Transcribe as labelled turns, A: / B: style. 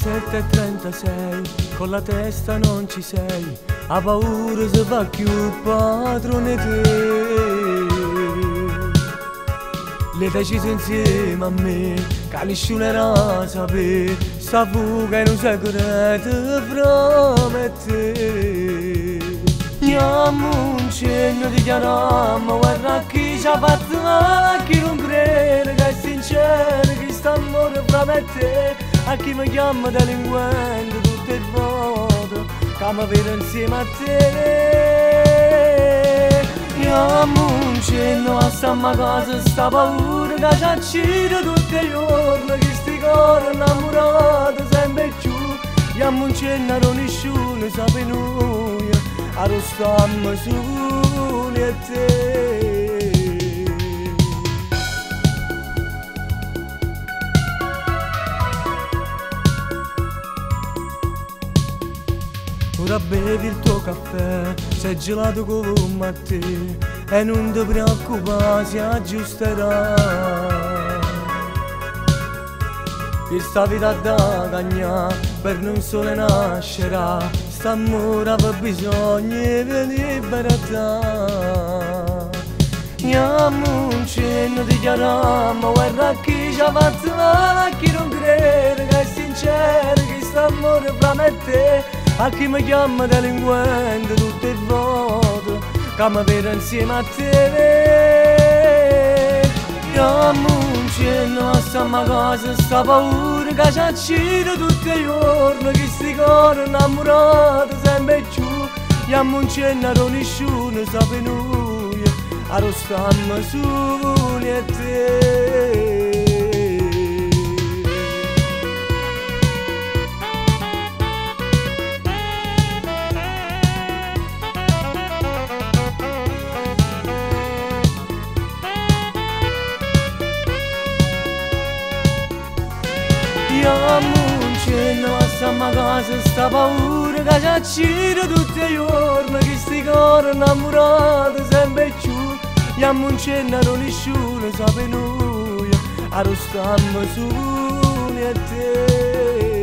A: 7:36, con la testa non ci sei, 'a paura se fa cchiù padrone 'e te. L'hê deciso insieme a me, ca nisciuno era sapè, sta fuga è nu segreto fra me e te. Jammuncenne, dichiarammo guerra a chi ci ha fatto male, a chi nun crede che è sincero chist'ammore fra me e te, a chi mi chiamma delinquente tutte 'e vote ca me vede insieme a te. Jammuncenne, lassammo 'a casa sta paura ca ci accide tutte 'e juorne, chisti core 'nnammurate sempe 'e cchiù. Jammuncenne arò nisciuno sape 'e nuje, arò stammo suli 'e te. Ora bevi il tuo caffè, s'è gelato comme a te, e nun te preoccupà, si aggiusterà. Chesta vita adda cagnà, per un sole nascerà, st'ammore ave bisogno 'e libertà. Jammuncenne, dichiarammo guerra a chi ci ha fatto male, a chi nun crede che è sincero chist'ammore fra me e te, a chi mi chiamma delinquente tutte 'e vote ca me vede insieme a te. Jammuncenne, lassammo 'a casa sta paura ca ci accide tutte 'e juorne, chisti core 'nnammurate sempe 'e cchiù. Jammuncenne arò nisciuno sape 'e nuje, arò stammo suli 'e te. Jammuncenne, lassammo 'a casa sta paura ca ci accide tutte 'e juorne, chisti core 'nnammurate sempe 'e cchiù. Jammuncenne arò nisciuno sape 'e nuje, arò stammo suli 'e te.